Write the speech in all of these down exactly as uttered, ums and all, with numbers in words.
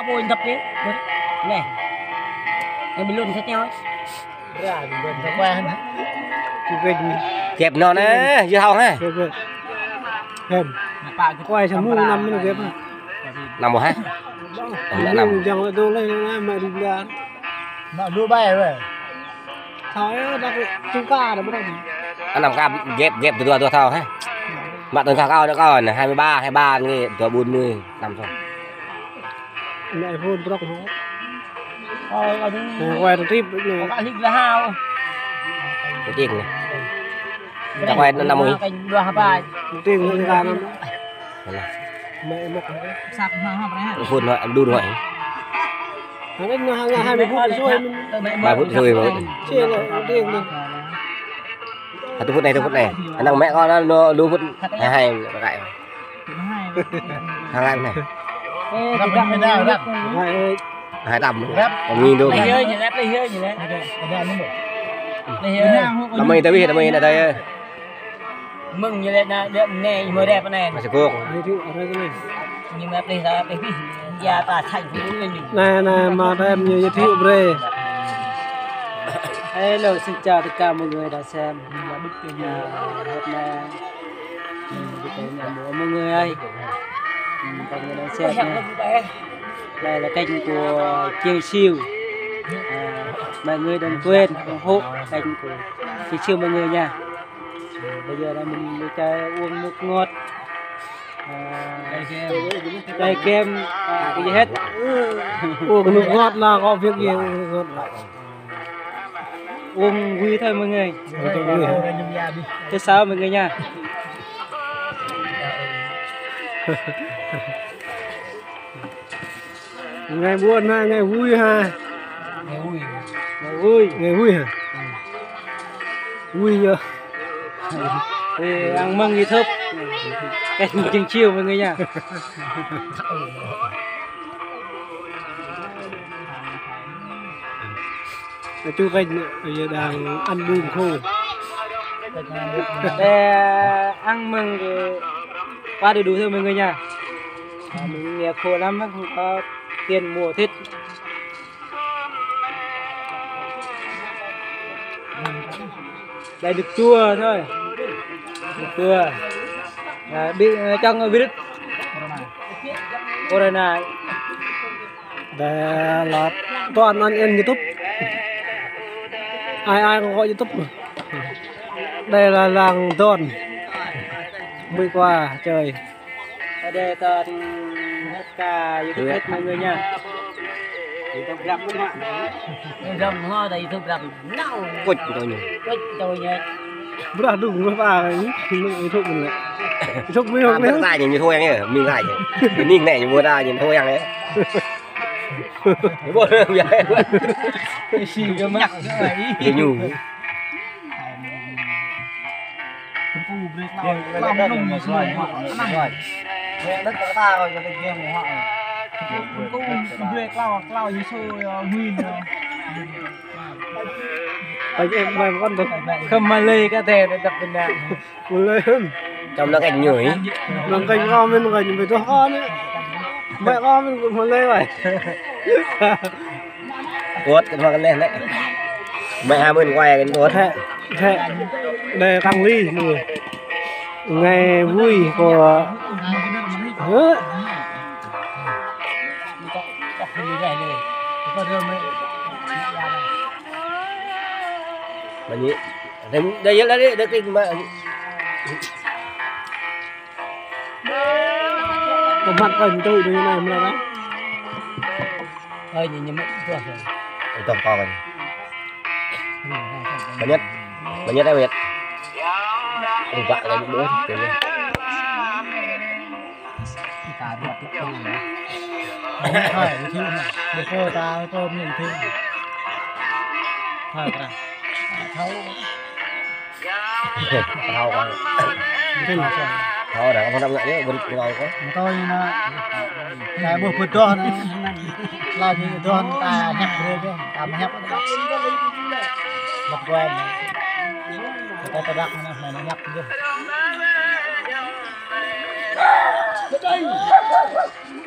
Ôi, đập đi. Nè. Em bị lùn thế nhau. Kep non nè, yơh hao hă. Kep. Quay sang mông năm mươi kep hă. Năm hă? Năm. Jang lĕ dong lĕ, mă đi bla. Mă dua bai weh. Thâo yơh, đăk čung ka dah bơrơ̆ng. Năm ka gep, gep dua, dua thâo hă. Mă tơ̆ng thâo kâo, kâo nè, hai mươi ba, hai ba nge, dua bốn mươi, năm thâo. Nè, phun brŏk hŏ. Ơ, ơ, nè, quay trực tiếp nè. Có clip là hao. Trực tiếp nè. Kita quay năm mươi. Kênh dua hai ba. Trực tiếp nè, kita năm. Alah. Mẹ mẹ. Sạc mà hao ră. Phun hŏ, đun hŏ. Hăng in hăng hai mươi phút rồi. Ba phút rồi mà. Chia là trực tiếp nè. Hai phút anai, hai phút anai. Năng mẹ con nó, nó lu phút hai hai, nó cãi. Hai hai anai. Ê, năm mươi đô. Hai, hai trăm. Rep. Một nghìn đô. Plei hiơi ñu lĕ, plei hiơi ñu lĕ. Plei hiơi. Năm mươi tao biết, năm mươi anai tao. Mơ̆ng ñu lĕ na, đeo anai, ñu mơ̆ rep anai. Masih gok. Ñu mă plei sa, plei pih. Ya ta thành phố ñu. Anai, anai, mă rep ñu giới thiệu brơi. Hello, xin chào tất cả mọi người đã xem. À, hôm nay, ừ, cái kênh nhà của mọi người ơi. Ừ, mọi người đang xem nha. Đây là kênh của Chiêu Siêu. À, mọi người đừng quên ủng hộ kênh của Chiêu Siêu mọi người nha. À, bây giờ là mình đi chơi uống nước ngọt. À, chơi game, à, cái gì hết. Uống nước ngọt là có việc gì uống nước ngọt. Uống vui thôi mọi người. Uống vui. Thứ sáu mọi người nha. Ngày buồn ha, ngày vui ha. Ngày vui. Ngày vui. Ngày vui hả? Ừ. Vui chưa? Thì ăn mừng YouTube. Kênh Chiêu Siêu mọi người nha. Nói chung kênh bây giờ đang ăn buôn khô. Để ăn mừng thì qua đầy đủ thôi mọi người nha. À, mình nghèo khổ lắm, không có tiền mua thịt. Đây được chua thôi. Được chua. À, bị, à, trong virus corona. Đây là toàn anh em YouTube. Ai ai cũng có YouTube. Đây là làng Don. Mới qua chơi. Ở đây toàn tất cả YouTube hết mọi người nha. YouTube răm đúng không ạ? Răm ho, đây YouTube răm. Nau. Quýt tôi nhỉ. Quýt tôi nhỉ. Bra đùng bra ba, YouTube mình lẹ. YouTube mình không. Bra ta nhỉ, thôi anh ơi, mình lại nhỉ. Mình này mua ra nhỉ, thôi anh ấy. Mua ra. Cái gì cơ mà. Cái nhủ. Kơmpu brơi klao, klao mơnŭng ñu sơnŭng hŏ, anăm. Kơmpu brơi klao, klao ñu sô, ơ, huĭ, ơ. Pai em bai kon tu. Khăm Malay ka te đăp pơnă. Malay hơn. Trong nó kênh nhủi. Nang kênh kâo mơ̆n kênh ƀu tŭ kâo anai. Ƀai kâo mơ̆n kơ Malay ƀai. Ôt kơ mă kơ anai anai. Mă ha mơ̆n quay kơ ôt. Thế, thế, đây tăng ly, mọi người. Ngày vui của, hả? Mà nhị, đây, đây, đây, đây, đây, mà. Có mặt ở tụi đứa này mà. Ơi, nhìn, nhìn, nhìn, nhìn. Tông con. Mà nhất, mà nhất em biết. Ông bạn là những đứa, kiểu như. Ta ruột tức không. Thôi, cái thứ này. Để cô ta, cô mình thứ. Thôi, cái này. Thôi. Thâo kơ. Thâo dah, kơ pơnăp ngă yơh, bơ̆t kơ kâo kơ. Mơ̆ tui anŭn. Kơ ƀuh pơdŏh anŭn. Laih anŭn dŏ anŭn ta hiăp brơi kơ, ta mă hiăp. Lăp ƀuai anŭn. Ta tơdăk anŭn, anŭn hiăp kơ.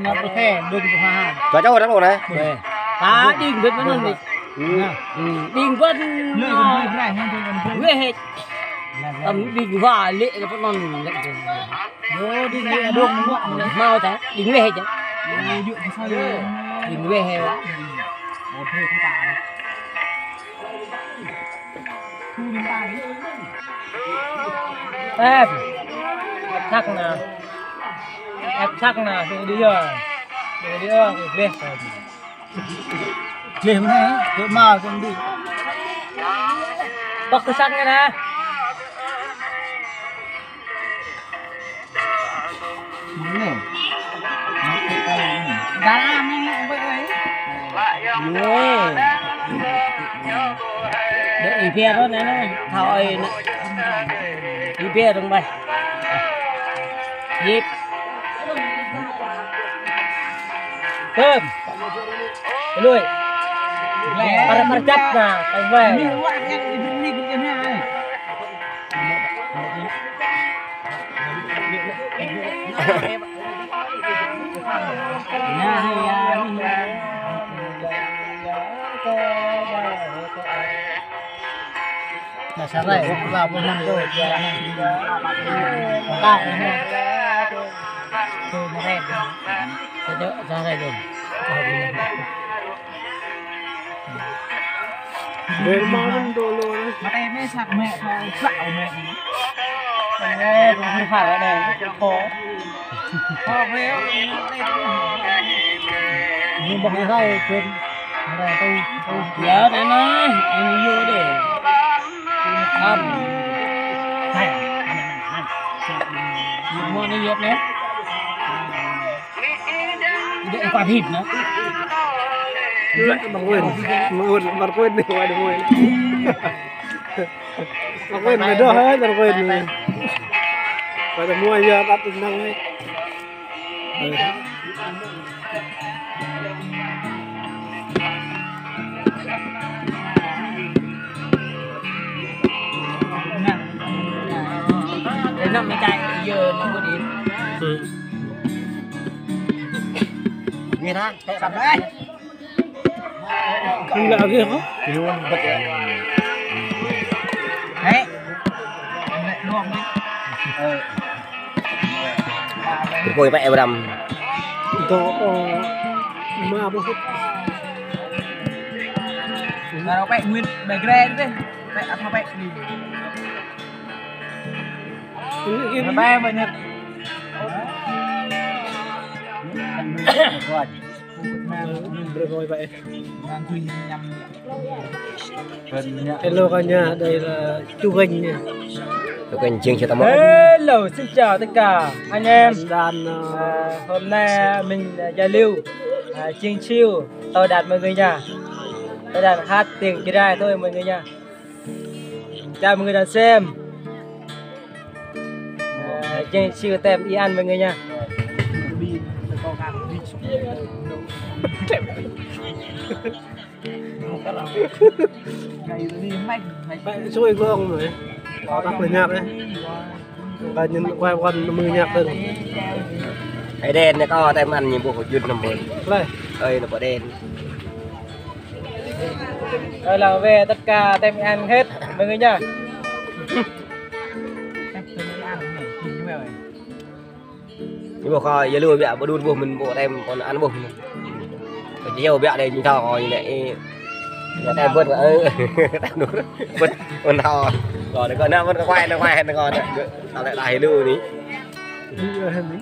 Ƀing nao pơ khe, đơ̆ng pơ ha. Dua čô ră anŭn anai. Ƀuh. Ta đing ƀơi anŭn anai. Hmm. Hmm, đing ƀơi anŭn. Lĕ ƀơi anŭn. Weh. Tơm đing wa lĕ pơ anŭn lĕ. Yo, đing lĕ đơ̆ng mơ̆. Hmâo ta, đing weh čă. Yo, đing weh. Ep. Ep thak na. Ep thak na, tu đi yơh. Tu đi yơh, tu gleh. Gleh mơ̆n hă, tu mau tu đi. Tŏk tu thak na. Ih pia rŏ anai, thâo ơi anai. Ih pia rŏ ƀai. Yip. Tơm. Lui. Para, para jăp na, ƀai ƀai. Nah, sarai, lah, pun enam tuh, dia anak. Maka ini. Tuh, mereka. Sarai dong. Dermawan dulu. Maka ini sak mek, sak mek. Eh, berhal nih, kok. Ini bang Rai, Ben. Rai, tahu, tahu. Ya, tanah, ini yo deh. Am. Hai. Mau nih, lihat nih. Udah, eh, Pak Hib, nah. Bang Win, Bang Win, Bang Win nih, waduh, Win. Bang Win, aduh, hai, Bang Win nih. Pada mua ya, tak tenang, hai. Nah. Enak nih, Cak. Iya, nunggu di. Hmm. Merah, kayak sampai. Enggak lagi apa? Hei. Enggak doang nih. Eh. Rơpơi pĕ, Abram. Dŏ, ơ, mă ƀuh. Baru pĕ nguyet background deh. Pĕ apa pĕ? Ini, ini. Apa yang banyak? Rơpơi pĕ. Hello cả nhà, đây là Chu Gành nha. Chu Gành, Jing Chiu Tâm. Hello, xin chào tất cả anh em. Đàn, ờ, à, hôm nay mình, à, giao lưu, à, Jing Chiu, tôi đặt mọi người nha. Tôi đặt hát tiếng Jrai thôi mọi người nha. Chào mọi người đang xem. À, Jing Chiu tem Y An mọi người nha. Bạn xui gong rồi. Có tắc là nhạc đấy. Và nhân quay con mười nhạc thôi. Ơi, đen này có tem ăn nhiệm vụ của Duyên năm mươi. Đây. Ơi, nó có đen. Rồi là về tất cả tem ăn hết mọi người nha. Ñu ƀuh kơ yơh lu biă ƀu đun ƀuh mơ̆n ƀu tem pô anŭn ƀuh. Kơ yơh biă đơi ñu thâo kơ ñu lĕ, ơ, ñu tem bơ̆t kơ, ơ, tem đun bơ̆t pô thâo. Kơ đơi kơ anŭn mơ̆n kơ kuai, anŭn kuai, anŭn kơ anŭn. Tơlơi đah yơh lu anai.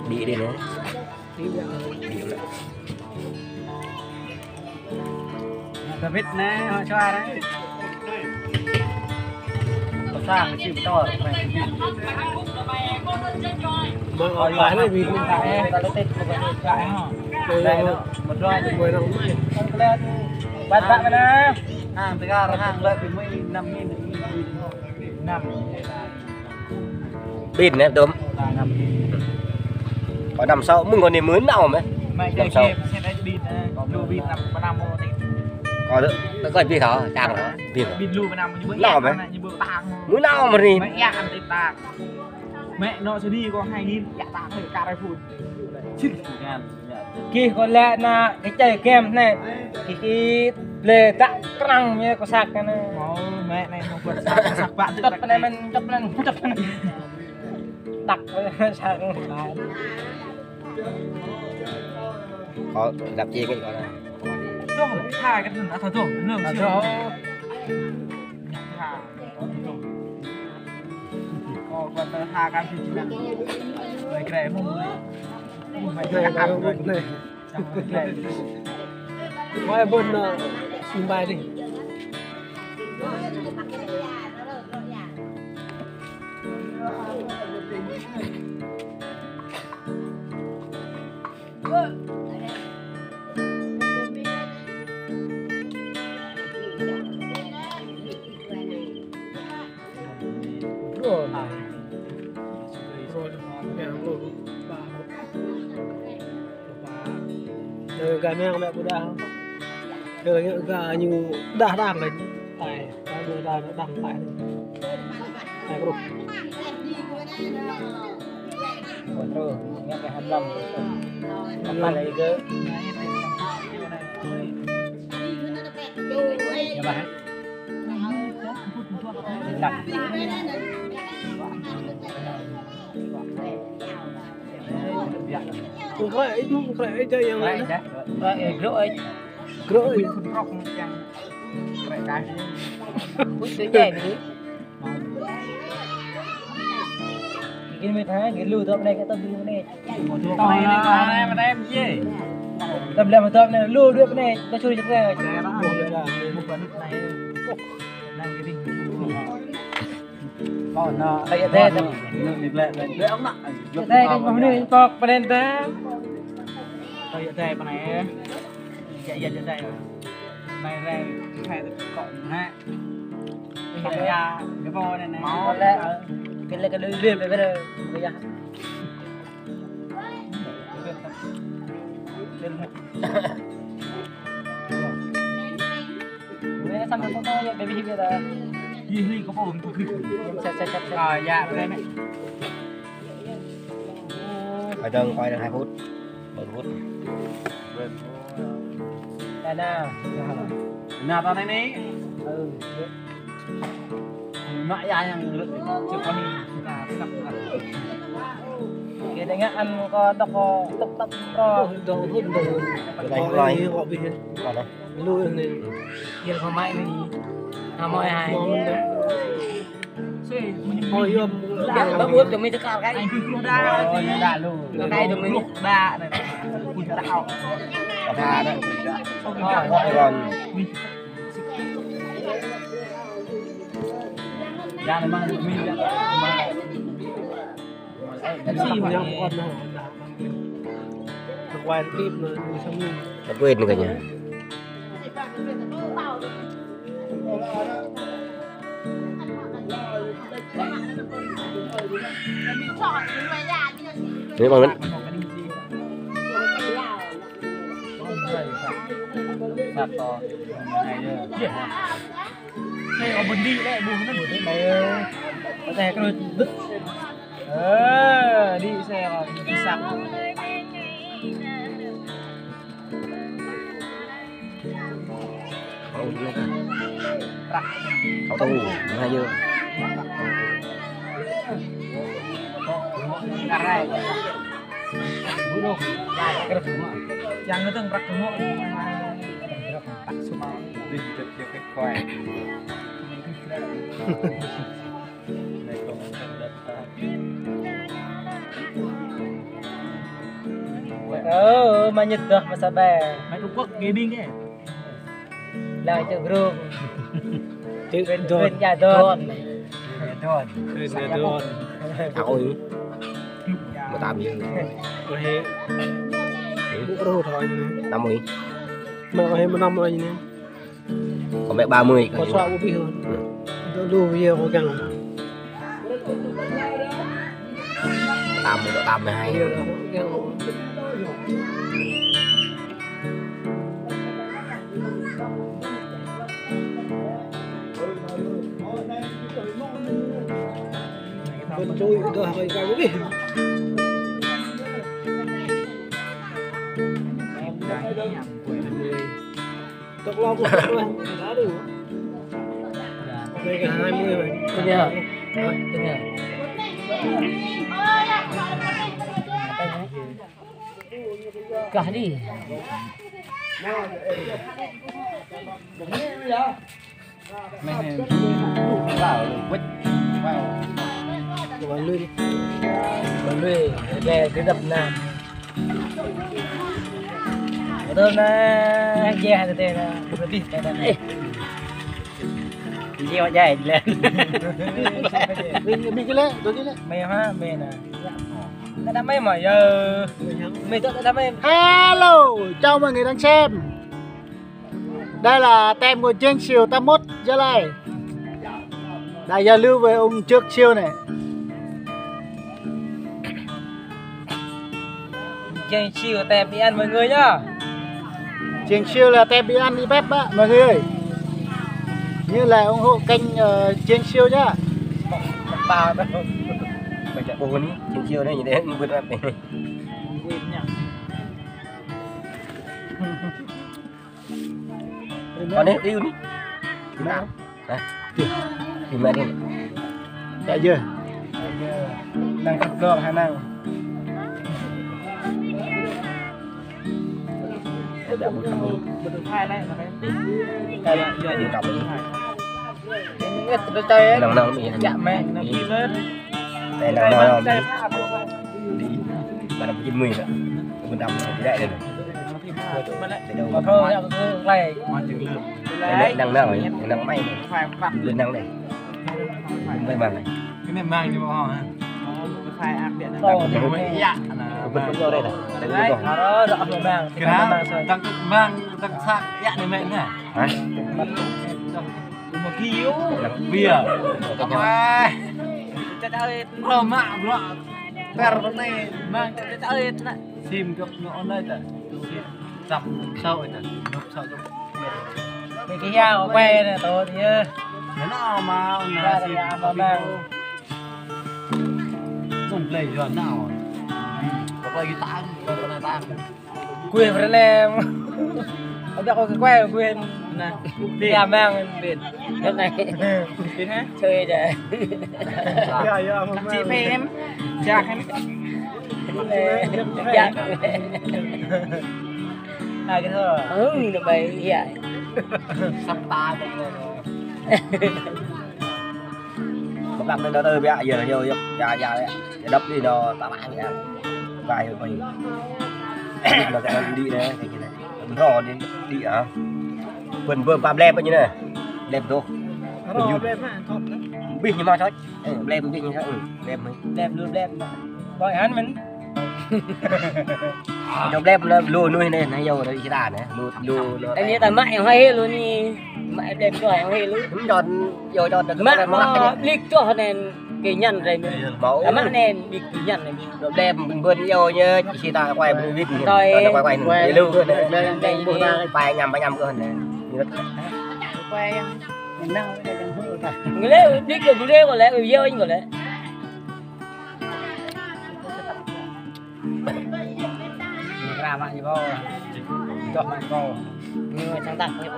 Đi đi anai. David nè, họ cho ai đấy. Có sang cái chim to. Mới ở ngoài này vì mình phải, ta có tết, ta có tết, một đôi, một đôi. Bắt bạn mà nè. Hàng tơ gà, hàng lợi thì mới năm nghìn, năm. Pin nè, tôm. Có năm sáu, mưng còn đi mướn nào mày? Năm sáu. Có được, tao coi pin hả? Chang hả? Pin hả? Nào mày? Mướn nào mà đi? Mẹ nó sẽ đi có hai nghìn, dạ, tao phải cà rai phun. Chín ngàn. Kih kơ lĕ anai, kơ čai kem anai. Kih kih lĕ dak krăng ñu kơ săk anai. Ơ, mĕ anai, mơ̆ kơ săk, kơ săk ƀă. Čăp anai mơ̆n, čăp anai, čăp anai. Dak săk. Kơ dăp či kơ kơ anai. Dŏ, hai kơ anai, thâo dŏ, anŭn. Thâo dŏ. Hai. Ơ, quan tâm ha kan si činang. Mai kre mơ̆n. Mai kre kan. Mai bơ̆n, ơ, sim bai đi. Gah mơ̆ng mĕ ƀu đah. Gah ñu đah đah lĕ. Tai, tai ƀu đah đah tai. Tai kruh. Kontrol, ngă kơ hăm lăm. Hăm lăm lagi. Ya, bah. Krek ih, krek ih, jai yang lain. Krek ih, krek ih. Krek ih. Krek ih. Ui, tui jai ni. Gin mê tha, gin lu tơm ne, kơ tơm lu ne. Tơm ne, tơm ne, tơm ne, lu dua ne, ta suri cakre. Kâo na. Ayă tê, tơm. Ayă tê, kâo mă ni, pok pơnen tê. Ayă tê, pơnen. Ayă, ayă tê. Pơnen, pơnen, pơnen. Kâo na. Kâo ya, kâo pô ne, ne. Mâo lĕ. Kơ lĕ, kơ lĕ, lĕ, lĕ, lĕ, kâo ya. Mê sambil foto ya, baby hibi ta. Ih, li kâo pô, untuk klik. Set, set, set, set. Kâo ya, kâo ne. Ai dơ̆ng, kâo ai dơ̆ng hai phút. Ba phút. Đa na. Na ta ne ni. Ừ. Mă ya yang lut. Cuk kami. Na, tơnap, tơnap. Kơ đe ngă ăn kâo dŏ kâo tŭk tăp kâo. Dŏ, dŏ, dŏ. Kâo ai hlơi. Kâo bih. Kâo dŏ. Lu ne. Yel kâo mă ni. Amoi hai. Mâo mơ̆n dŏ. Ôi, yơh. Ba, ba, buat dong mi tekal kai. Ai, kru, kru, dah. Dah, lu. Kai dong mi. Ba, dah. Kru, dah. Kru, dah. Ôi, ôi, ôi. Dah, memang mi, dah. Em xê mà đang còn đâu. Quay clip mà, đi sang mình. Quên cả nhà. Ini banget. Satu. Xe ở bên đi đấy, buông nó đuổi đấy mày ơi. Có xe cái đuôi đứt. Ờ, đi xe rồi, đi sạc. Kâo tŭ, kâo tŭ, mă yơh. Yang itu ngerak gemuk. Tak semua. Ơ, mă ñit dơh mă sa ƀai. Mă Trung Quốc kơ ƀing kơ. Lăng čơ grung. Čơ grung. Grung ya don. Grung ya don. Ôi. Mă tam yơh. Ôi. Buk rô thôi. Tam ôi. Mă ôi mă năm ôi ne. Kâo mă ba mươi. Kâo sua ƀu ƀih. Dŏ lu video kâo kiăng. Tam, dŏ tam mười hai. Video kâo kiăng. Kâo čui dŏ hơi kâo ƀu ƀih. Tơk lŏm, tơk lŏm. Aduh. Đây cả hai mươi rồi. Tơngia. Hả? Tơngia. Kah đi. Bạn lui đi. Bạn lui, về cái đập nè. Tơm na, je hă tơtê na. Ih. Je hă jai lĕ. Ƀing, ƀing kơ lĕ, dŏ kơ lĕ. Mê hă, mê na. Kơ đa mê mă yơh. Mê tŏ đa mê. Hello, chào mọi người đang xem. Đây là tem của Jeng Siu ta mốt Gia Lai. Đã giao lưu với ông Jeng Siu này. Jeng Siu tem đi ăn mọi người nhá. Jeng Siu là tem đi ăn đi bếp á, mọi người ơi. Như là ủng hộ kênh, ờ, Jeng Siu nhá. Ba, ba. Ôi, Jeng Siu này, nhìn thấy bứt rap này. Kâo ne, iu ne. Hah? Gimana ini? Cak je. Năng kơt blok hă năng. Ơ, ƀu thâo. Ƀu thâo lĕ, mă kơ. Ơ, ơ, ơ. Năng, năng, ơ. Ơ, năng, năng, ơ. Đi. Ƀu thâo ƀu jing mui lĕ. Ƀu thâo ƀu jing lĕ. Ƀu thâo lĕ, ƀu thâo lĕ. Năng, năng, ơ. Năng mă. Ƀu năng lĕ. Mă, mă. Kơ anai mă ñu ƀu hŏ hă? Ơ, mă kơ phai ăt biă anai. Ơ, mă kơ phai ăt. Ơ, mă kơ phai ăt. Ơ, mă kơ phai ăt. Kơ anai, dŏ mă mă, soi. Kơ anai, dăng mă, dăng sa, ăt anai mă anai. Hă? Dăng mă kiu. Biă. Ơ. Tơdah ơi. Ơ, mă, bruă. Ter anai, mă. Tơdah ơi, anai. Sim găp ñu online ta. Sim. Săp, săp ta. Găp săp găp. Ƀing gih yua kơ quay anai, tơl tih yơh. Anŭn anŭn mă, anŭn yua sim. Yua mă mă. Tơl plei yua anŭn. Kơ plei gih tang, kơ plei tang. Quay brơi nem. Ƀu djơ̆ kơ quay, quay. Anai. Yua mă anŭn ƀing. Găp anai. Ƀing hă? Soi dah. Yua, yua, mă mă. Kăk čih mơ̆n. Čah hă? Ơ, ơ. Ơ, ñu ƀai, yơh. Săp ta. Ƀu kăt tơ tơ biă, yơh, yơh, yơh, yơh, yơh, yơh. Yơh, dăp đi, ñu ta ƀai biă. Ƀai, yơh, ƀai. Ñu kơ anŭn đi anai, kơ anai. Rô đi, đi hă? Pơ̆n bơm pap lĕp ñu anai. Lĕp tŏ. Rô lĕp hă, thŏp hă? Ƀing ñu mă čoč. Ơ, blem ƀing ñu, ơ, blem. Blem lu blem. Ƀơi hăn mơ̆n. Ñu blem lu, lu nuih anai, anai yua anai čita anai. Lu, lu, lu. Anai ta mă yang hai lu anai. Mă blem čuai yang hai lu. Hăm čon, yua čon. Mă mă blik čuh anai kơ ñăn rai mơ̆n. Mă anai blik kơ ñăn anai. Ñu blem bơ̆n yua ñu čita quay bơ̆n wĭt. Tui. Quay, quay, quay. Lu anai. Blem, blem, blem, blem. Quay ñăm, quay ñăm kơ anai. Quay yang. Năng lĕ, ƀing gih ƀu lĕ kơ lĕ, ƀu yơh ñu kơ lĕ. Ñu kra mă ñu kơ. Čoh mă kơ. Ñu čang tak ñu kơ.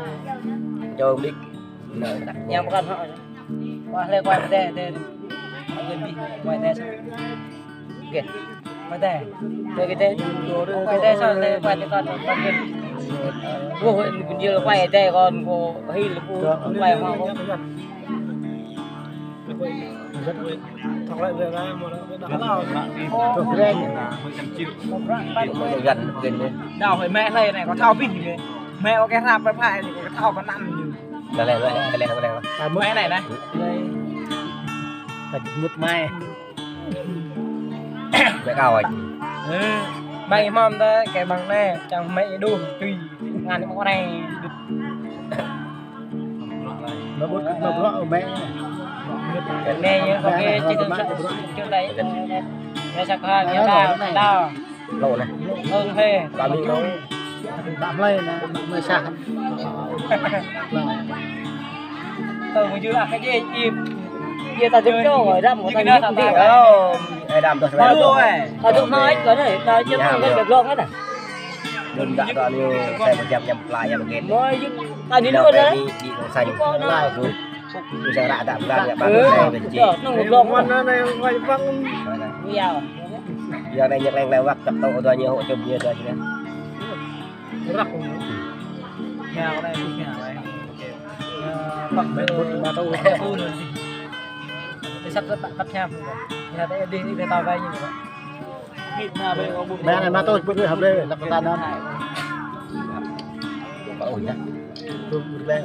Čoh ƀing. Ñu pơkŏn hŏ. Wah, lĕ quay pơdai, dai. Quay pơdai. Oke. Pơdai. Dai kơ dai. Quay dai, soi dai, quay dai, kon, kon, kon. Wah, ñu jil quay dai, kon, kơ hil, kơ quay hŏ, kơ. Đao hơi mẹ lơi anai, kơ thâo ƀing anai. Mẹ kơ kơ hrăm pơpă anai, kơ thâo kơ năm ñu. Lĕ, lĕ, lĕ, lĕ, lĕ. Mẹ anai anai. Mŭt mai. Mẹ kâo ơi. Ơ, mai mơ̆n ta, kơ mơ̆ng anai, čang mẹ đu, tui, ngăn mơ̆ng anai. Mă bruă, mă bruă mẹ. Anai yơh, kơ kơ či tơ̆ săk, či tơ̆. Yơh săk ha, yơh đao, đao. Lŏ anai. Ơ, hê. Kami lŏ. Mă mlei anai, mă mlei sah. Tơ̆ mơ̆ jư lah kơ djai, ip. Yơh ta dŏ čô, ơ, dăm, kơ ta dŏ čô. Ơ, ơ, dăm, tơ̆ sơmai. Ơ, ta dŏ mă ih kơ anai, ta dŏ mă ih kơ blok anai. Đơ̆n dă tơ̆ anai, sai mơjăm ñăm pla ñăm gen. Mă ih, ta anai lu anai. Di, di, kông sanh. Lu. Lu sang ră dă blan, ngă blan, sai mơjăm. Nong blok anai, anai, anai, bang. Yơh. Yơh, anai ñu kleng lewat, čăp tŏ tơ̆ ñu, hŏ čum ñu tơ̆ ñu. Ră. Ñu anai, ñu anai. Păk bĕ, bŭt, mă tơ̆. Tơ̆ săk tơ̆ păk, păk hiam. Ñu tơ̆ đi, đi, đi tao gai ñu. Mă anai mă tơ̆, bŭt, bŭt, hăp đê, lăk tơ̆ anŭn. Păk ôh, ñu. Tơ̆, bŭt, bŭt.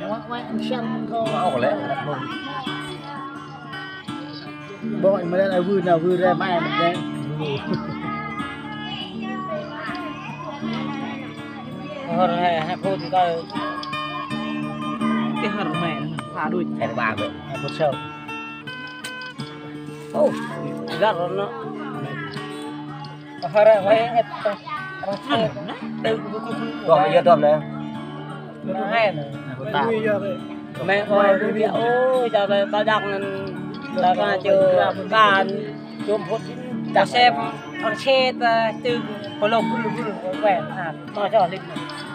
Ñu mă, mă, ăn siam kơ. Mă ôh, lĕ. Bơi mă lĕ, ai wư, nao wư rai, mă, mă lĕ. Hơr hai, hai phút kơ. Kơ hơr mă, pha đuč. Hai ba mă. Hai phút sau. Ô, găt rồi nó. Hơr hai, ĕt. Tơm, yơh tơm anai. Anai. Mă ơi, ƀu biă ôh, čar ta dăng anŭn, ta, ta čơ kan, čôm phŭt, ta sem, ăn se ta, tơ̆, pơlông bul bul, quay, anai, ta čơ lip.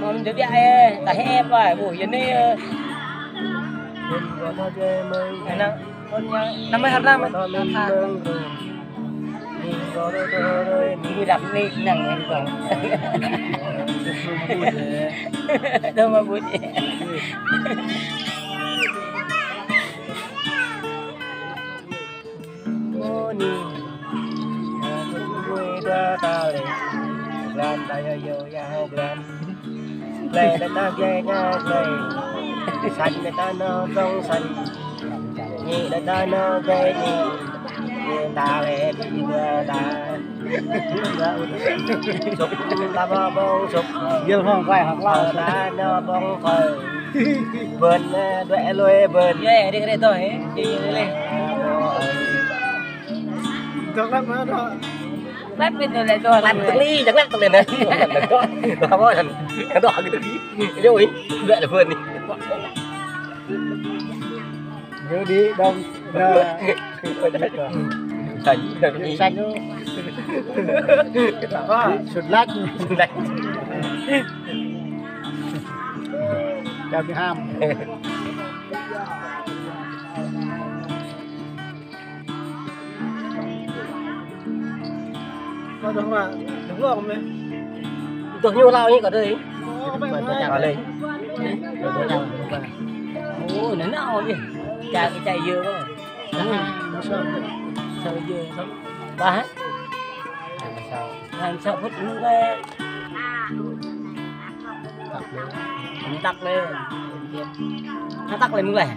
Mơ̆n tơ biă ơ, ta hep ƀai, ƀuh, yua anai ơ. Anai, kơ ñu, năm mươi hăt năm, hăt. Ƀu dăp anai, năng anai kơ. Dơ̆ng mă ƀut. Mơni. Mơni dua ta lĕ. Glan ta yơ yơ yă hao glan. Glai đa ta glai ña glai. Săn đa ta nao dong săn. Ñi đa ta nao glai ñi. Ñi ta lĕ pi dua ta. Sŭp ta ƀơ̆ng ƀơ̆ng sŭp. Yơh hŏng glai hŏng lao. Phơ ta nao ƀơ̆ng phơ. Bơ̆n, ơ, đuaĭ lui bơ̆n. Yơh, đing rĕ tui, ơ. Đing rĕ. Dŏ lăp mă dŏ. Lăp pit tui lĕ dŏ. Lăp tơli, jang lăp tơli anai. Dŏ, dŏ mơ̆n. Dŏ kơ tơli. Yơh, ui, đuaĭ lui bơ̆n anai. Yơh, đĭ đŏng. Nă. Săn, săn. Săn. Sut lač. Sut lač. Čar Việt Nam. Kơ dŏ mă, dŏ lŏng mơ̆n. Dŏ ñu lao ñu kơ dơi. Ơ, nă nao ƀiă. Čar, čar yơh kơ. Ơ, mơ̆ sao? Sao yơh, sao? Ƀă hă? Sao? Hăng sao phŭt mơ̆ng glai. Tăk lĕ. Tăk lĕ. Hă, tăk lĕ mơ̆ng glai.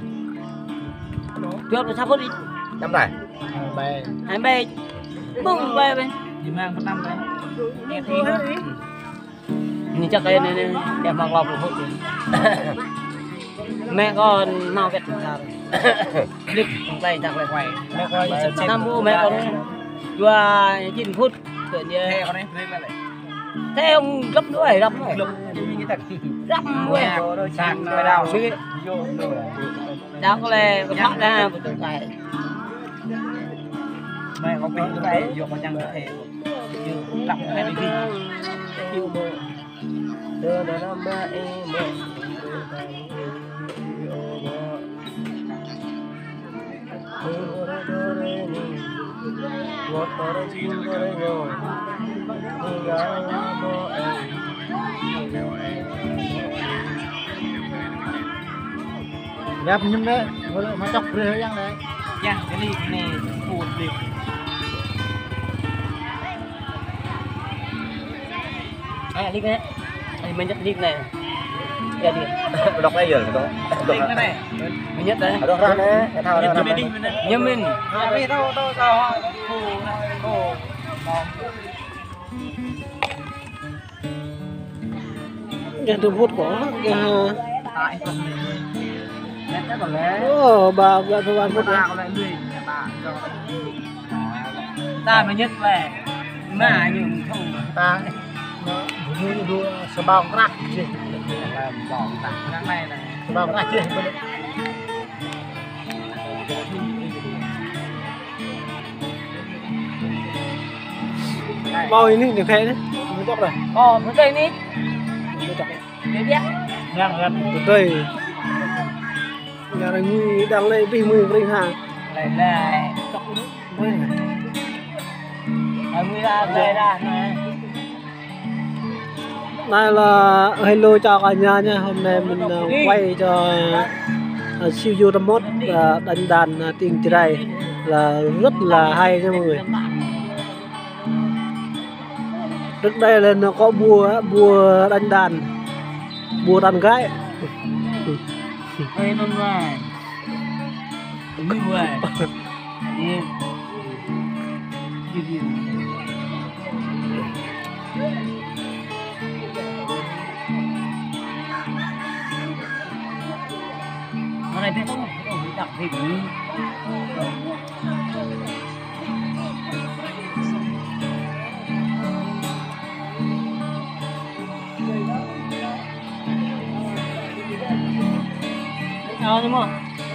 Dua pluh sa phŭt ih. Năm ƀai. Hai ƀai. Hai ƀai. Mơ̆ng glai ƀai. Lima pơtăm ƀai. Nghe tiếng đó. Ñu čăk kơ anai anai, đe mă klâo pluh hơ̆k. Mĕ kơ nao wĕt mơ̆ng čar. Klip mơ̆ng glai čăk lĕ. Mĕ kơ năm ƀu mĕ kơ dua jin phŭt. Kơ ñu. Thê kơ anai, thê lĕ. Thê hŏng glăp đuaĭ, glăp đuaĭ. Glăp đuaĭ. Glăp đuaĭ. Săn đuaĭ đao. Đao kơ lĕ, kơ phak đa, ƀu tui glai. Mĕ kơ pĕ glai, yua kơ čang thê. Yap ñum đe, wơ̆t lĕ mă čŏk brơi yang đe. Yang, kơ lip anai, put lip. Ơ, lip anai. Ơ, mơñet lip anai. Yă, lip. Dŏ anai yơh, dŏ. Lip anai. Mơñet đe. Dŏ ră anai, kơ thâo ră anai. Ñum mơ̆n. Ră anai, thâo, thâo, thâo, thâo. Gah tơm phŭt kơ, gah. Ơ, ba, ba, ba, ba, phŭt. Ta mơñet lĕ. Mă ñu thâo. Ta, ñu, ñu dua sa bao krah čih. Sa bao krah čih. Bao ini ñu khe anai. Mơ̆ čŏk đe. Ơ, mơ̆ čŏk anai. Mơ̆ čŏk. Ñu biă. Yang, yang. Tui. Yang ngui đang lĕ bih mui pring ha. Lĕ, lĕ. Čŏk anai. Ngui. Ngui đa, lĕ đa. Này là hello chào cả nhà nha. Hôm nay mình, ờ, quay cho, ờ, siu du rơmot, ờ, đánh đàn, ờ, tiếng Jrai là rất là hay nha mọi người. Trước đây là nó có bùa, bùa đánh đàn, bùa đàn gái. Ê, nôn ngai. Ui, ui. Ê. Ui, ui. Ở đây biết không? Ôi, đọc thì cũng Sao nhưng mà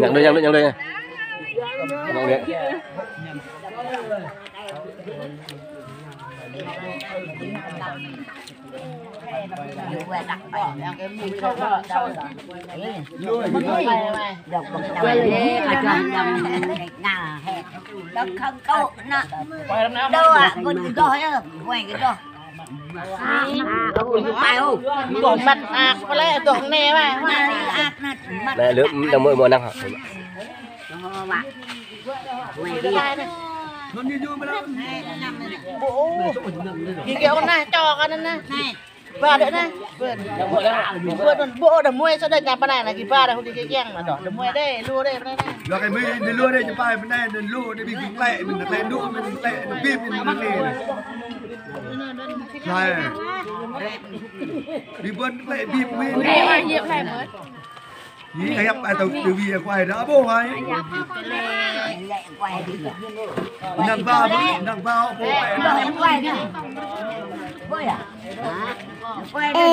Nhắc đôi, nhắc đôi, nhắc đôi. Nhắc đôi. Đỏ mặt ác, có lẽ đỏ nè mà. Nè, lưỡi đang môi môi năng hả? Bộ, cái kiểu con này, cho con này. Ba đĕ anai. Bơ̆n. Bơ̆n, bơ̆n, bơ̆n, đah muai sô đĕ, ñam pơ anai, anai gih ba đah, hơdih kiăng kiăng mă đôč. Đah muai đĕ, lu đĕ pơ anai anai. Yua kơ mơi, đah lu đĕ, ñu pai pơ anai, đah lu đĕ, ƀing klĕ, ƀing klĕ đu, ƀing klĕ, ƀing klĕ. Klĕ. Ƀing bơ̆n klĕ, ƀing klĕ. Ih, ayăp ai tơ tơ vi kuai dah ƀô̆ ai. Năng ba, năng ba, ƀô̆ ai. Ê.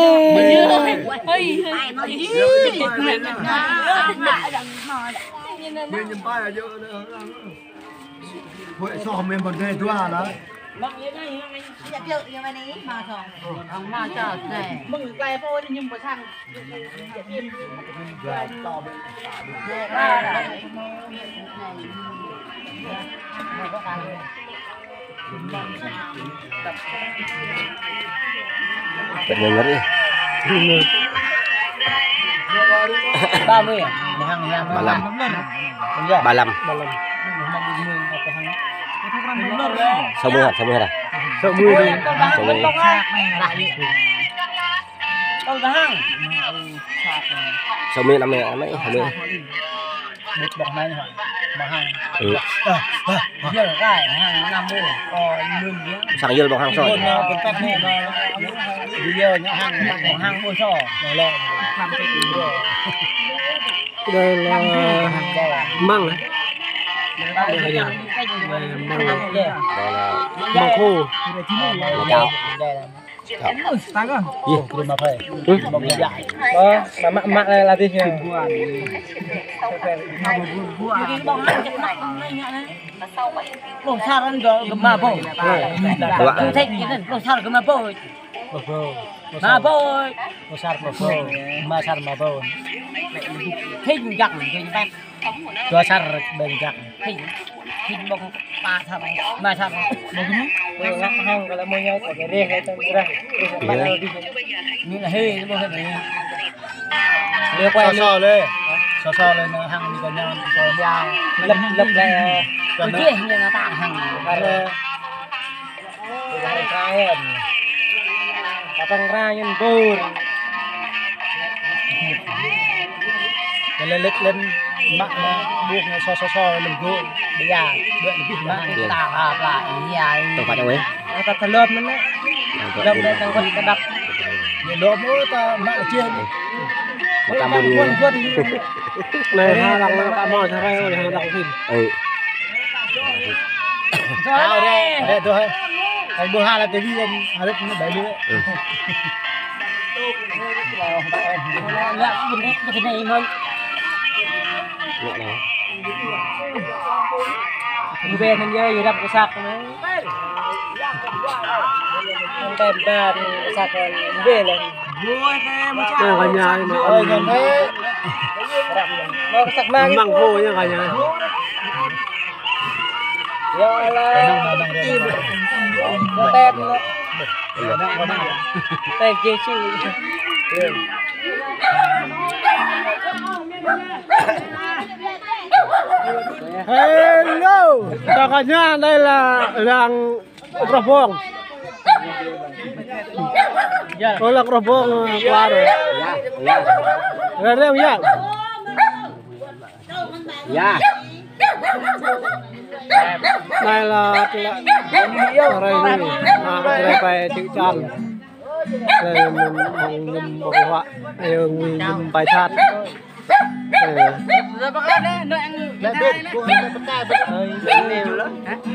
Ơi. Mơi ñăm pai aja. Huĭ soh mơi ƀôn dê dua lah. Ba mươi à? Ba lăm. Ba lăm. Sáu mươi hả? Sáu mươi hả? Sáu mươi. Sáu mươi. Sáu mươi năm mươi, năm mươi, hai mươi. Một bọc này hả? Bọc hàng. Ừ. Ờ, ờ, ờ. Giờ cái hàng năm mươi, còn lương nhá. Sang yơh bọc hàng soi. Còn, ờ, còn tắt này mà, bây giờ nhá, hàng, bọc hàng mua sò. Rồi lo. Đây là măng hả? Đây là măng. Đây là măng khô. Là cháo. Ơ, mă mă latih. Ƀơ̆ng sar gơmă ƀô̆. Ƀơ̆ng sar gơmă ƀô̆. Mă ƀô̆. Ƀơ̆ng sar mă ƀô̆. Mă sar mă ƀô̆. Hing jăng, hing pet. Dua sar ƀơ̆ng jăng. Hing, hing ƀơ̆ng pă sar, mă sar. Ƀơ̆ng hăng, kalau mau nyai, pakai reh, reh, reh, reh. Ini lah, hei, ƀơ̆ng hăng. Lê quay. Sô sô lê. Sô sô lê, nă hăng ni kơ ñan, sô ñan. Lăp, lăp lê. Ơ, jeh ñu nă ta hăng. Kare. Kare. Kapăng ra ñan bur. Kơ lê lĕ lĕ mă nă ƀuh nă sô sô sô lĕ gô. Ƀiă, ƀiă lĕ ƀiă mă. Ta ha pla ia. Tông pă weh. Ơ, ta tơlơm anŭn anai. Lơm anai tang weh kơdăp. Ñu lơm ôh ta mă čih. Mă ta mơ̆n. Anai ha lăng ta mă čih rai ôh, ha lăng phim. Ơ. Tao re, re tu hai. Hai ƀu ha la tivi kan, harus anai bai lu. Ơ. Lăk, lăk, lăk, lăk. Ñu ƀe anŭn yơh, yơh răm kơ săk anai. Anŭn tem ban kơ săk anŭn ƀe lĕ. Ơ, kơ ñu anai mă. Ơi, ñu anai. Mă kơ săk mă. Măng khô ñu kơ ñu anai. Yơh lah. Tem lĕ. Tem Giêsu. Hello, chào cả nhà, đây là làng Krông Bông. Ơ, làng Krông Bông, ờ, qua rồi. Đây, đây, dạ. Đây là, là, ở đây này, à, ở đây phải chịu chân. Đây là mình, mình, mình bảo họa. Đây là mình, mình bài hát. Đây là.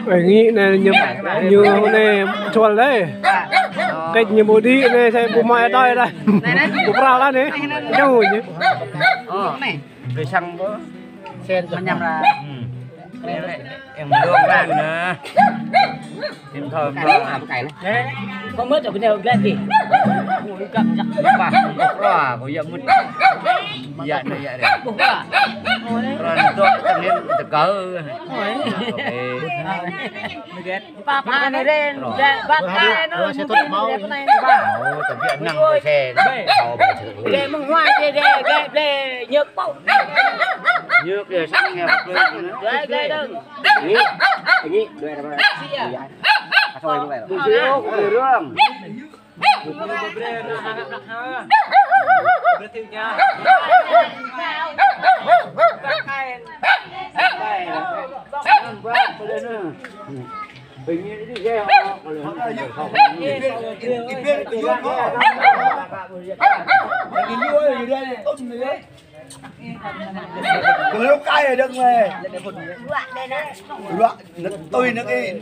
Ơi, nghĩ này ñu, ñu anai chual đây. Cách ñu ƀu đi anai, sai ƀu mai đòi đây. Ƀu prao lah anai. Ñu ñu. Kơ sang ƀơ̆. Sen mơñam lah. Em mơ̆ng rang nă. Em thơm thơm. Có mứt ở bên đây, glass kì. Ui, cặp chắc. Ƀă, ƀă, ƀă, có yă mứt. Yă nă, yă nă. Ƀă. Ră anai tŏ, tŏ anai, tŏ kơ. Ôi. Ê. Mơget. Papa anai ren, ren, băt anai, anai, mungkin ren pơnai. Ơ, tơbiă năng kơ sen. Ơ, bơ̆ sen. Ren mơ̆ng huai, ren, ren, ren, ren, ñơk pŏk. Ñơk, ren, sang, ren, ren. Ren, ren, ren. Ñi, ñi, ren, ren. Sia. Asal ren, ren. Bơ̆ sen, ơ, ren. Kơ lŏk kai dơ̆ng lĕ. Ruă, năk tui năk ih.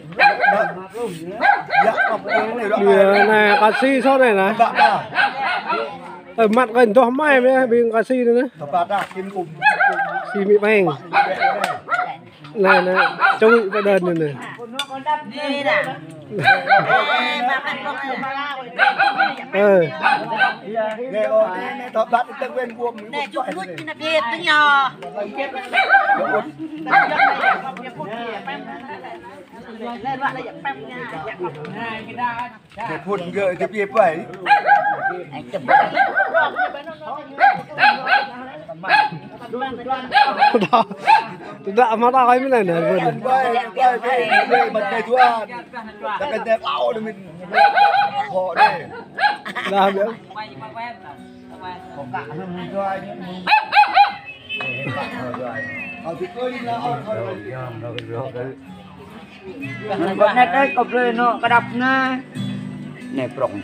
Yă, kăp dơ̆ng lĕ ruă. Yă, anai kasi sô anai nă. Bă, bă. Ơ, măt kơ dŏ mai mơ̆, ƀing kasi anai nă. Tơpă ta, kim kum. Si mĭ peng. Anai, anai, čuĭ pơ đơn anai nă. Ơ. Nè, ô, nè, nè, tơpă ta, ta quên buông. Nè, chụp lút, nè, biết, tính nhờ. Nè, phun gơ, tơbiă ƀai. Tơdah, tơdah mă ta kơi mĭn anai, phun. Ƀai, ƀai, ƀai, ƀai, mă ta tuan. Ta kơ ta kâo đơ mĭn. Khŏ đê. Dah, biă. Nè, nè, nè, kơ plơi nô, kơdăp nê. Nè, prŏng.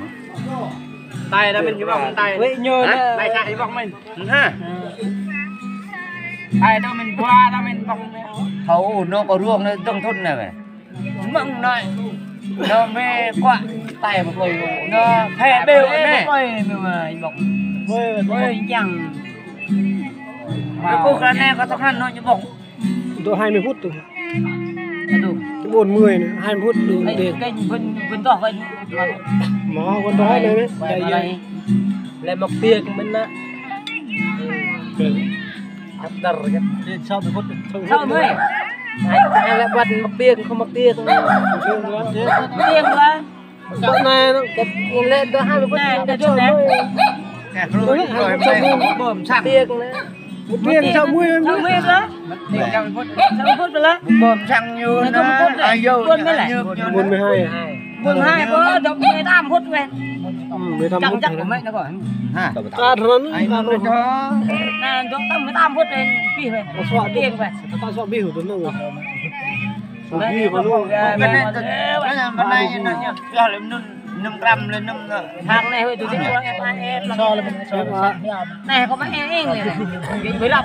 Tai ta mĭn ñu ƀơ̆ng tai. Wĕ ñu hă? Tai sa ñu ƀơ̆ng mĭn. Hă? Tai ta mĭn bua ta mĭn ƀơ̆ng. Thâo nô kơ ruông nê, dơ̆ng thŭn nê wĕ. Mơ̆ng nai. Nô mê kuă tai mă plơi. Nô phê ƀêu nê. Mă plơi mê mă ih ƀơ̆ng. Ôi, čang. Nô kơ kơ nê kơ tŏk năn nô ñu ƀơ̆ng. Dŏ hai mươi phút tui. Aduh. Cái bốn mươi nè, hai mươi phút đủ để. Kênh Vân, Vân Đỏ Vân. Mă, Vân Đỏ Vân nè. Lĕ mă tiêk mĭn nă. Kơ. Ăt dar kơ. Sáu mươi phút. Sáu mươi. Ai, ai lĕ ƀuăt mă tiêk, không mă tiêk. Tiêk lah. Bơ̆ anai nă, kơ lĕ dŏ hai mươi phút. Nè, kơ dŏ nè. Bơ̆ mă săng. Tiêk nè. Một viên sáu mươi. Sáu mươi lah. Sáu mươi phút lah. Bơ̆ mă săng ñu nă. Ai yua. Bốn mươi hai. Bốn mươi hai, bơ̆, dŏ mười tám phút wĕ. Mười tám phút. Čang čang kơ mĕ nă kơ. Hă. Ai mă dŏ. Nè, dŏ tăm mười tám phút wĕ. Pih wĕ. Pih wĕ. Pih wĕ. Năm gram lĕ năm nă. Hăng nè, hơi tui tui. Nè, kơ mă eng eng lĕ. Mười lăm.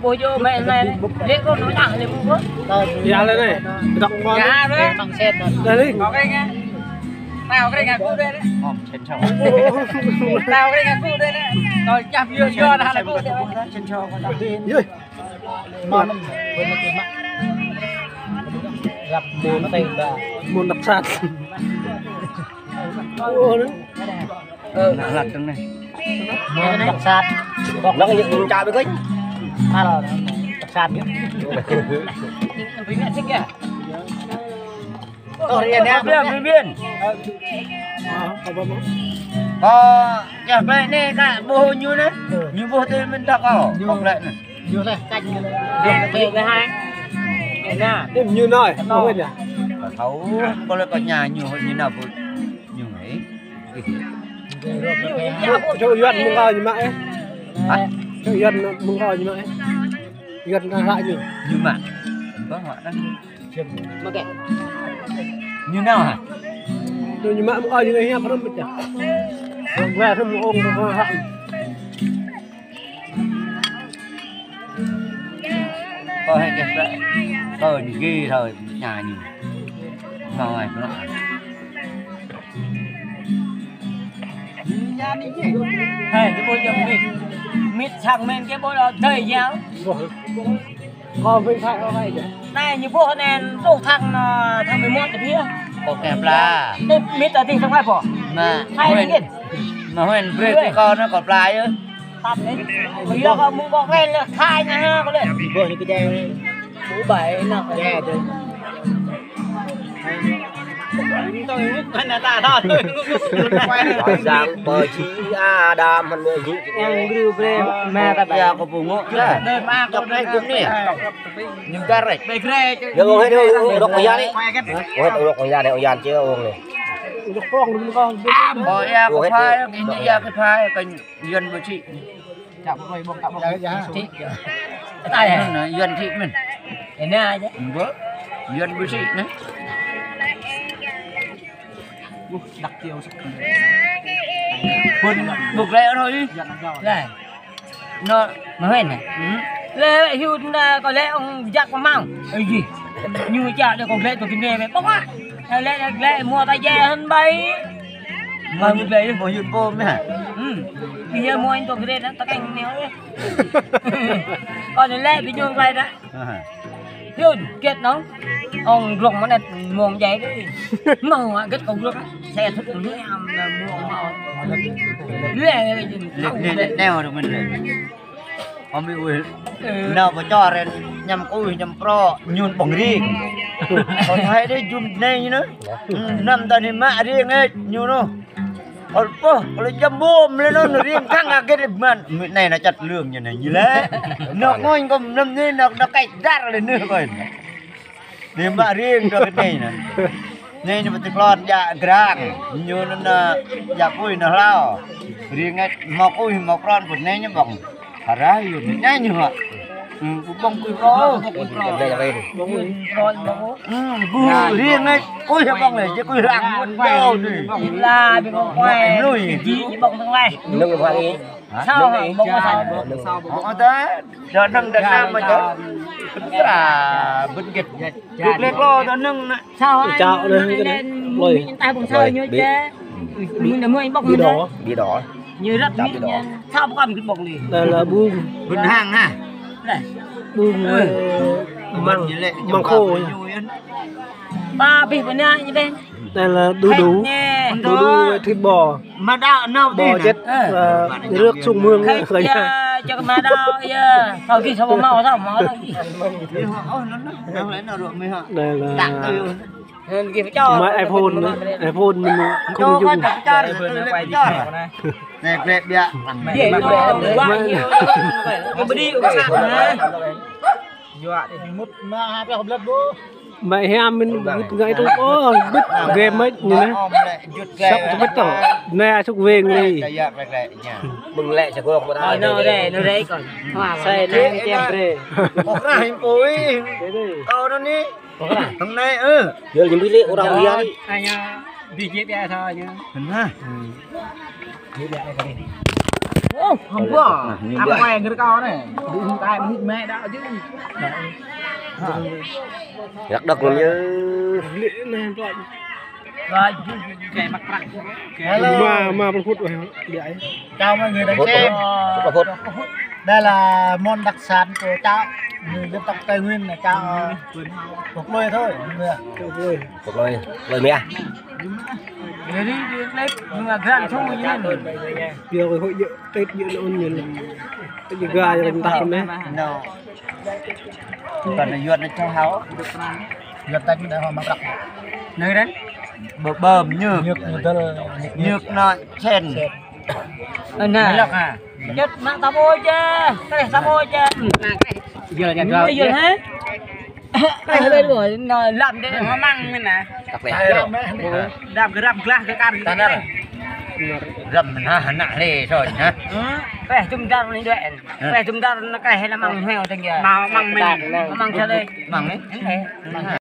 Ƀu djơ̆ mĕ nè. Lĕ kơ nô čang lĕ mơ̆. Yă lĕ nè. Dŏ mơ̆. Yă lĕ. Dah lĕ. Kơ kơring nè. Nao kơring nè, kơ kơring nè. Nao kơring nè, kơ kơring nè. Kơ čap yua yua dah lĕ kơ kơring nè. Yơh. Mơ̆n, mơ̆n mă. Rap mơ̆n tơ̆ng dah. Mơ̆n đặc sản. Ơ, nă lăt dơ̆ng nê. Mơ̆n đặc sản. Bok lăng ñu čă ƀơi kơnh. Al, đặc sản ñu. Ơ, ria nè, ƀiă, ƀiă. Ơ, čah plĕ nê, kơ ƀuh ñu nê. Ñu ƀuh tui mĭn tŏk kơ. Bok lĕ nê. Ñu lĕ kanh ñu lĕ. Ƀiă, ƀiă hai. Nă. Tim ñu noi, ƀuh ñu. Thâo, kơ lĕ kơ ñu ñu, ñu nă ƀuh. Ñu ngă. Čô Yuan mơ̆ng kơ ñu mă ih. Hă? Čô Yuan mơ̆ng kơ ñu mă ih. Yuan ta hlak ñu. Ñu mă. Ƀơ̆ng mă ta. Mă kĕ. Ñu nao hă? Ñu, ñu mă mơ̆ng kơ ñu hiam rơm pơčah. Ƀơ̆ng wĕ rơm ong kơ hlak. Kơ hai kĕ hlak. Kơ ñu gih thâo ñu ñu. Nao ai pơnă. Hai, kơ ƀuh jơ̆ng mĭt. Mĭt sang mĭn kơ ƀuh lơ dơi yao. Kơ mĭn thai kơ hai jơ̆. Nai ñu ƀuh nê, truh thăng nơ, thăng mĭn mơ̆n tơ pia. Kơ kĕ pla. Tơ mĭt tơ tĭng sang hai pô. Mă. Hai mĭn. Mă huen brơi tơ kơ nơ kơ pla yơh. Tăm nê. Ƀiă kơ mơ̆ng ƀơ̆ng wen lĕ khai nă ha, kơ lĕ. Ƀuh ñu kơ jai. Ƀu bai nă. Jai tơ. Sang pơ či Adam hăn mơ̆ hĭ. Yang gru bre ma ta ba. Ya kơ pơngŏ lah. Čŏk nai gum ni. Ñu gar rek. Ƀai gre. Ya ong hĕ ong rŏk kơ yan ni. Ong hĕ ong rŏk kơ yan ni, ong yan čê ong ni. Ơ, ia kơ phai, kơ ñu ia kơ phai, kơ Yuan ƀu sĭ. Čăp ƀơi ƀong, čăp ƀong. Sĭ. Tai hă? Nă, Yuan sĭ mơ̆n. Ơ, nă, Yuan ƀu sĭ nă. Ƀuh, đăk kiêu săk. Ƀuh, ƀuh lĕ rơi. Lĕ. Nă, mơ̆ hên hă? Lĕ hyu nă kâo lĕ ŏng jak pơmăng. Ơ jih. Ñu čă lĕ kâo glĕ tui kơnê mĕ. Pŏk ah. Lĕ, lĕ, lĕ mua ta jĕ hăn ƀai. Mua mua glĕ. Mua hyu pô mĕ hă? Hm. Ƀing yơh mua tui kơnê nă, ta keng neo yơh. Kâo lĕ ƀing ñu glĕ nă. Yun, gĕt nong. Ŏng glông mơnet mông jai dih. Mông ah gĕt kâo glông. Xe thŭt mơ̆ am na mông mâo. Lĕ, lĕ, lĕ, lĕ, lĕ, neo dong mơ̆n lĕ. Ơ mi ui. Ơ. Nao pơ čor ren ñăm kuih ñăm prŏ ñun ƀong ring. Kâo thâo dih jum nei ñu nă. Hm, năm ta ni mă ring ĕč ñu nă. Ơ pô, kơ lĕ jăm ƀôm lĕ nă, nă ring khăng ah gĕt mơ̆n. Mĭ nei nă čăt lương ñu nă ñu lĕ. Nă ngôñ kơ mlam ni nă, nă kaih dar lĕ nă kơ. Ni mă ring dŏ kơ nei nă. Nei ñu pơtĭ klon jak grang. Ñu nă, nă jak kuih nă hlâo. Ring ĕč mâo kuih mâo klon pơ nei ñu ƀong. Hơrah yun, nă ñu hă. Hm, ƀong kuih prŏ. Ƀong kuih prŏ. Ƀong kuih prŏ, ƀong. Hm, ƀu ring ĕč kuih ƀong lĕ, jĕ kuih răng mơ̆n dŏ dih. Ƀing la, ƀing ƀong kuih. Lui. Ji, ji ƀong tơngai. Nưng ƀong kuih. Hă? Sao hă, ƀong kuih sao? Ơ, ta, dŏ nưng dŏ năm mơ̆ čơ. Tra, bơ̆t gĕt. Bơ̆t lĕ klô dŏ nưng nă. Sao hă? Čao nă, lĕ, lĕ, lôi. Mĭn tai ƀong sao ñu čơ. Mĭn nă mơ̆ ƀong đỏ. Đỏ. Ñu răt mĭn ñu. Sao ƀong kơ ƀong lĕ. Đây là bung. Bơ̆n hăng hă? Lĕ. Bung, ơ, măng, măng khô. Ba bih bơnă ñu bih. Đây là đu đủ. Đu đủ với thịt bò. Mă đao nao bò chết, ơ, rước xuống mương. Khai khơi chia cho mă đao, ia. Sao ghi sao mâo sao mâo đao. Đây là máy iPhone nữa, iPhone mình không dùng. Nè, glĕ biă. Dễ nó, ƀu hyu, ƀu đi, ƀu sat nă. Yua, mŭt mă ha pioh blăt ƀu. Mă hiam mĭn bưt ngai tŭ, ơ, bưt game mĕ ñu nă. Sŏk tơmĕt tŏ. Nă sŭk weng lĕ. Mơ̆ng lĕ sa gok mơ̆ ta. Ơ, nô rê, nô rê kơ. Sai nă kem rê. Ôh, rah him pui. Kâo nô ni. Hôm nay, ơ. Yơh, ñu ƀu lĕ orang liar. Ai ñu, đi jĕ biă thôi ñu. Hên ha. Ô, hôm qua, ăn quay người con này. Đi tai mẹ đã chứ. Rắc độc lắm chứ. Hello. Mà, mà, một phút rồi, đi ấy. Chào mọi người đang xem. Một phút. Đây là món đặc sản của cháo, người dân tộc Tây Nguyên là cháo, ờ, hột lôi thôi, mọi người ạ. Hột lôi. Hột lôi, hột lôi mè. Jadi di klip mengagak semua ini. Biar hội Tết dia nak ôn nhuận. Tết juga ya entah meh. No. Còn là Yuan nó cho hao. Yuan Tết nó đã hoa mắc rắc. Nơi đấy. Bơ bơm nhược. Nhược nó chen. Ơ, nă. Lăk ha. Čăt mă tơpô čơ. Kreh tơpô čơ. Nă, kreh. Yơh, yơh, yơh, hă? Kreh lĕ ƀu, nă, lăm dêh, mơ̆ng mơ̆n nă. Tăk lĕ. Dăm gơrăm glah kơ kar. Tanah. Răm nă, nă lĕ soi nă. Hă? Kreh jum dar ni dua en. Kreh jum dar nă kreh lăm mơ̆ng heo teng ya. Mă mơ̆ng mơ̆n. Mă mơ̆ng sa lĕ. Mơ̆ng ni. Hă?